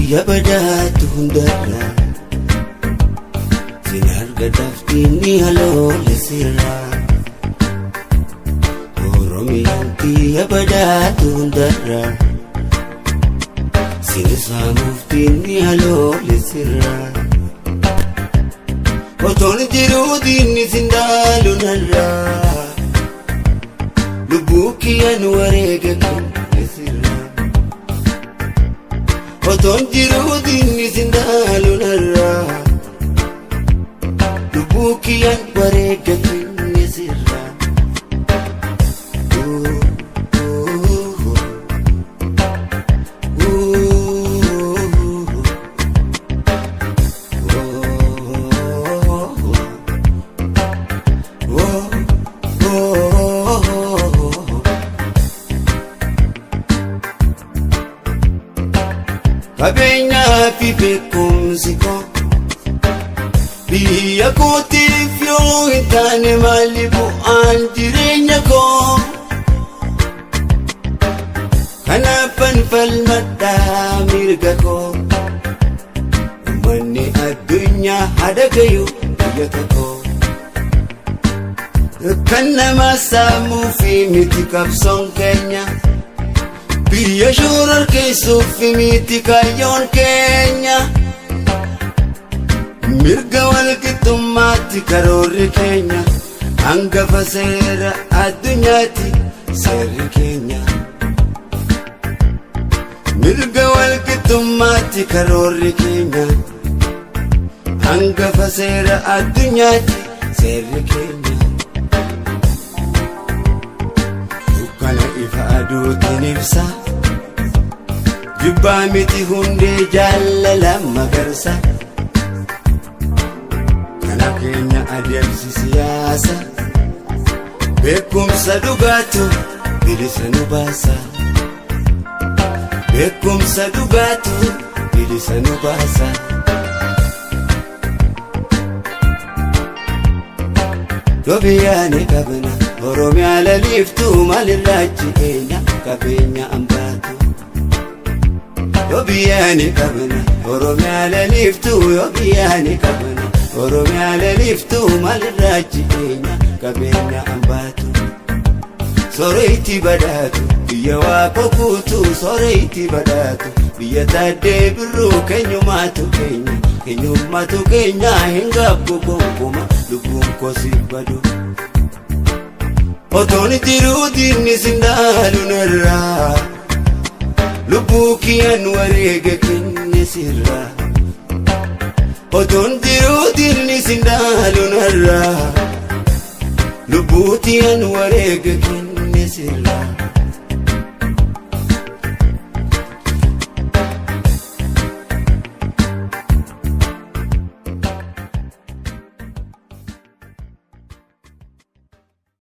Tiyya badaatu hundarra sin argataaf diinni haloole sirra. Oromiyaan tiyya badaatu hundarra sin saamuuf diinni haloole sirra. Otoon jiruu diinni sin dhaalu narra, lubbuu kiyyaan wareega kenne sirra. Otoon jiruu diinni sin dhaalu narra, lubbuu kiyyaan wareega kenne sirra. Qabeenyaa fi beekumsi koo biyya kootiif yoo hin taane, maali bu'aan jireenya koo? Kanaafan falmadhaa mirga koo, uummanni addunyaa haa dhagayu biyya tokko. Kan nama saamuu fi miti qabsoon keenya. Biyya shororkeessuuf miti kaayyoon keenya. Mirga walqixxummaatti karoorri keenya. Hangafa seera addunyaatti seerri keenya. Mirga walqixxummaatti karoorri keenya. Hangafa seera addunyaatti seerri keenya. Dukkana ifa aduutiin ibsa. Jibbaa miti hundee jaalala magarsa. Kana keenya adeemsi siyaasa. Beekumsa dhugaatu bilisa nu baasa. Beekumsa dhugaatu bilisa nu baasa. Yoo biyyaa ni qabna, Oromiyaa laliiftuu, maalirraa jireenya qabeenya ambaatu. Yoo biyyaa ni qabna, Oromiyaa laliiftuu, yoo biyyaa ni qabna, Oromiyaa laliiftuu, maalirraa jireenya qabeenya ambaatu. Soreetti badhaatu biyya waaqa guutuu, soreetti badhaatu biyya taaddee birruu, keenyumaatu keenya, keenyummaatu keenya, hin gaabbu gonkumaa lubbuun kosii badu. Otoon jiruu diinni sin dhaalu narraa, lubbuu kiyyaan wareega kenne sirraa. Otoon jiruu diinni sin dhaalu narraa, lubbuu tiyyaan wareega kenne sirraa.